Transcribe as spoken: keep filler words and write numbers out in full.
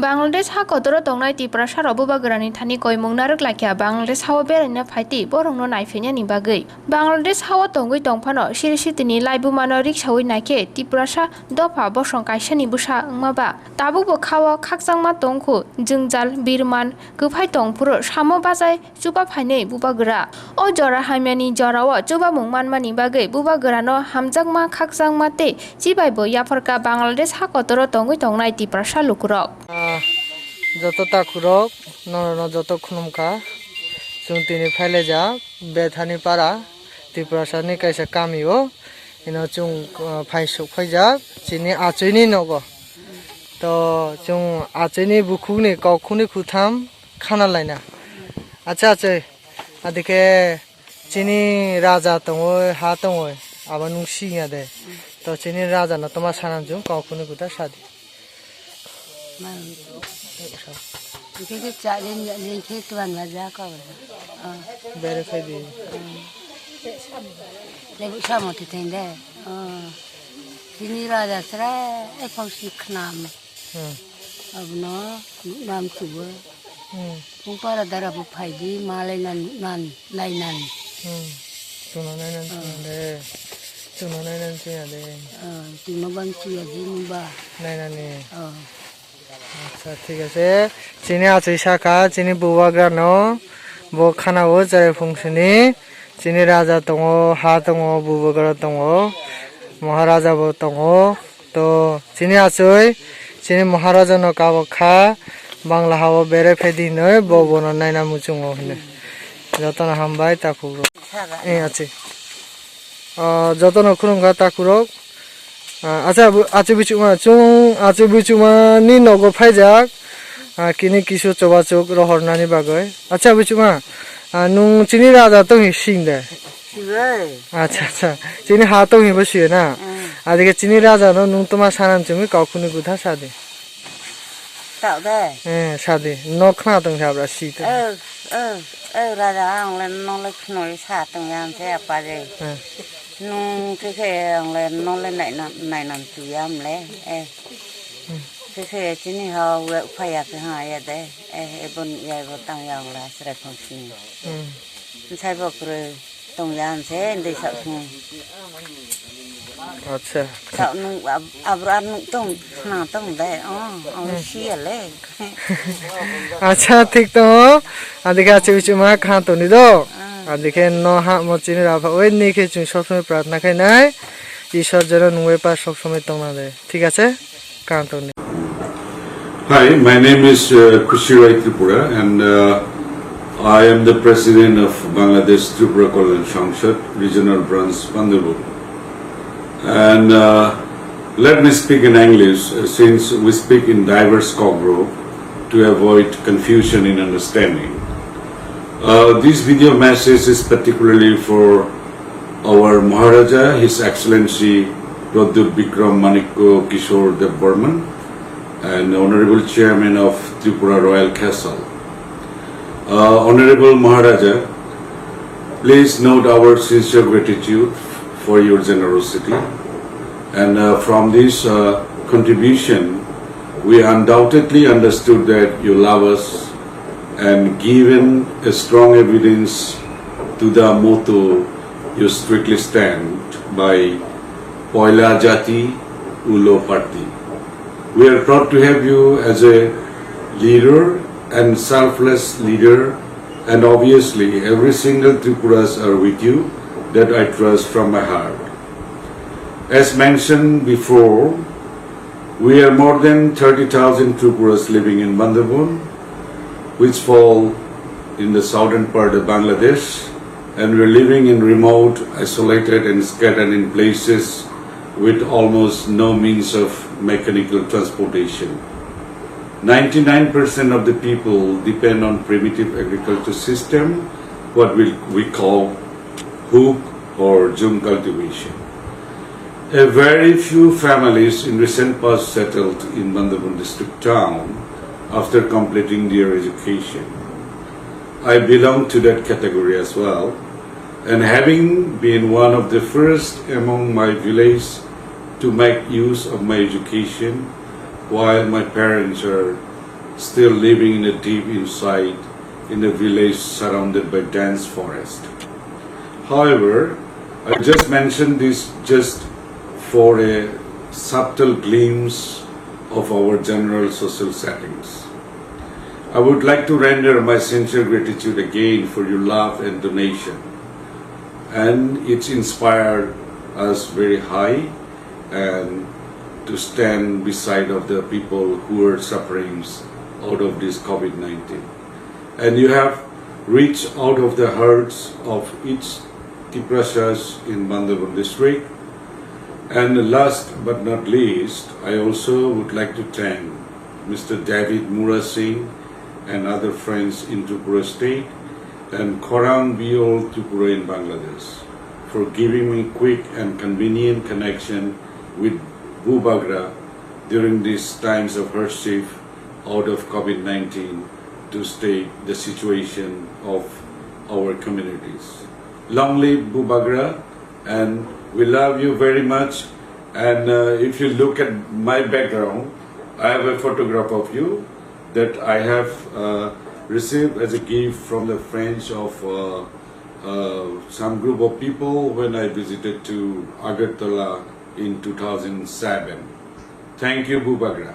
Bangladesh ha kotoro tongnai Tiprasa rok bubagrani thani koimung narwk laikha Bangladesh hao beraina phaitwi borokno naiphainani bagwi. Bangladesh hao tongwi tongphano siri sitini laibumano riksawi naikhe Tiprasa dopha bosong kaisani bwsa wngma ba tabukbo khao khakchangma tongkhu jwngjal birman kwphai tongphuru samo bachai chuba phainai bubagra. O jora hamyani jorao chubamung manmani bagwi bubagrano hamjakma khakchangma tei chibaibo yapharkha Bangladesh ha kotoro tongwi tongnai Tiprasa lukurok. Ah, joto takhurok, norokno joto khulumkha. Chwng tini phailaijak Bethani para, Tiprasani kaisa kamio. Ino chwng, ah, phai sok phaijak chini achuini nogo. To chwng achuini bukhukni kokhuni kutham khana laina. Acha achai, adikhe chini raja tongoi, ha tongoi, abo nung singya de. To chini raja no toma sanam chwng kokhuni kutha sadi. Hingke ke cha len len khe tuan ma ja ka ba. Ah. Bere khai di. Lebu samo ti theng de. Ah. Chini raja sra e phang si khnam. Hmm. Abono nuknam chugo. Hmm. Pung para dara bu phai di malai nan nan nai nan. Hmm. Chwngno nai nan Hmm. chwngya de. Chwngno nai nan chwngya de. Ah, chwngno bang chuya di nungba. Nai nani. Ah. Acha, thik ase. Chini achai saka, chini bubagra no bo khana o cherai phung sini. Chini raja tongo, ha tongo, bubagra tongo, maharaja bo tongo. To chini achai, chini maharaja no kabo kha, Bangla hao bere phai di hinoi, bo bono naina muchungo hinoi. Jotono hambai, takhuk rok. Eh, achai. Ah, jotono khulumkha takhurok. Ah, acha, bu-, achu bichuma, chwng achu bichuma ni nogo phaijak. Ah, kini kisu chobachuk rohornani bagwi. Acha bichuma, ah, nung chini raja tonghi sing de? Sibai. Acha, acha. Chini ha tonghi bo siyo na? Mm. Adike chini raja no nung toma sanam chumui kokhuni kutha sadi. Tao de. Eh, sadi. No khna tong sabra si to. Eh, eh, eh, raja ang le no le khnoi sa tong yang se apa je. Eh. Nung khe khe ang le no le nai na, nai nam tu yam le. Eh. Hmm. Khe khe chini ha we phaya khe ha ya de. Eh, e bon ya bo tang yang la sra khong si. Hmm. Sai bo kre. Tong ya ang se, ndei sa thung. Acha. Sa nung ab-, abra nung tong, na tong dai, oh, oh, hmm. Siya le. Acha, thik to. Adike achu bichuma kha toni do. Ah. Adike no ha mo chini ra pha, oi ni khe chung sob somoi prarthana khai nai. Ishwar jeno nungwi pa sob somoi tong na de. Thik ase? Kha toni. Hi, my name is, uh, Khushi Rai Tripura, and, uh, I am the president of Bangladesh Tripura Kalyan Sangsad, Regional Branch, Bandarban. And, uh, let me speak in English, uh, since we speak in diverse Kokborok to avoid confusion in understanding. Uh, this video message is particularly for our Maharaja, His Excellency Pradyut Bikram Manikya Kishore Debbarman, and Honorable Chairman of Tripura Royal Castle. Uh, Honorable Maharaja, please note our sincere gratitude for your generosity. And, uh, from this, uh, contribution, we undoubtedly understood that you love us and given a strong evidence to the motto you strictly stand by, Poila Jati, Ulo Party. We are proud to have you as a leader and selfless leader, and obviously every single Tripuras are with you, that I trust from my heart. As mentioned before, we are more than thirty thousand Tripuras living in Bandarban, which fall in the southern part of Bangladesh, and we're living in remote, isolated, and scattered in places with almost no means of mechanical transportation. Ninety-nine percent of the people depend on primitive agriculture system, what we, we call huk or jhum cultivation. A very few families in recent past settled in Bandarban district town after completing their education. I belong to that category as well, and having been one of the first among my village to make use of my education while my parents are still living in a deep inside in a village surrounded by dense forest. However, I just mentioned this just for a subtle glimpse of our general social settings. I would like to render my sincere gratitude again for your love and donation, and it's inspired us very high and to stand beside of the people who are sufferings out of this COVID nineteen. And you have reached out of the hearts of each Tiprasas in Bandarban district. And last but not least, I also would like to thank Mister David Murasing and other friends in Tripura State and Khorang Biyol Tripura in Bangladesh for giving me quick and convenient connection with Bubagra during these times of hardship out of COVID nineteen to state the situation of our communities. Long live Bubagra, and we love you very much. And uh, if you look at my background, I have a photograph of you that I have uh, received as a gift from the friends of uh, uh, some group of people when I visited to Agartala in two thousand seven. Thank you, Bubagra.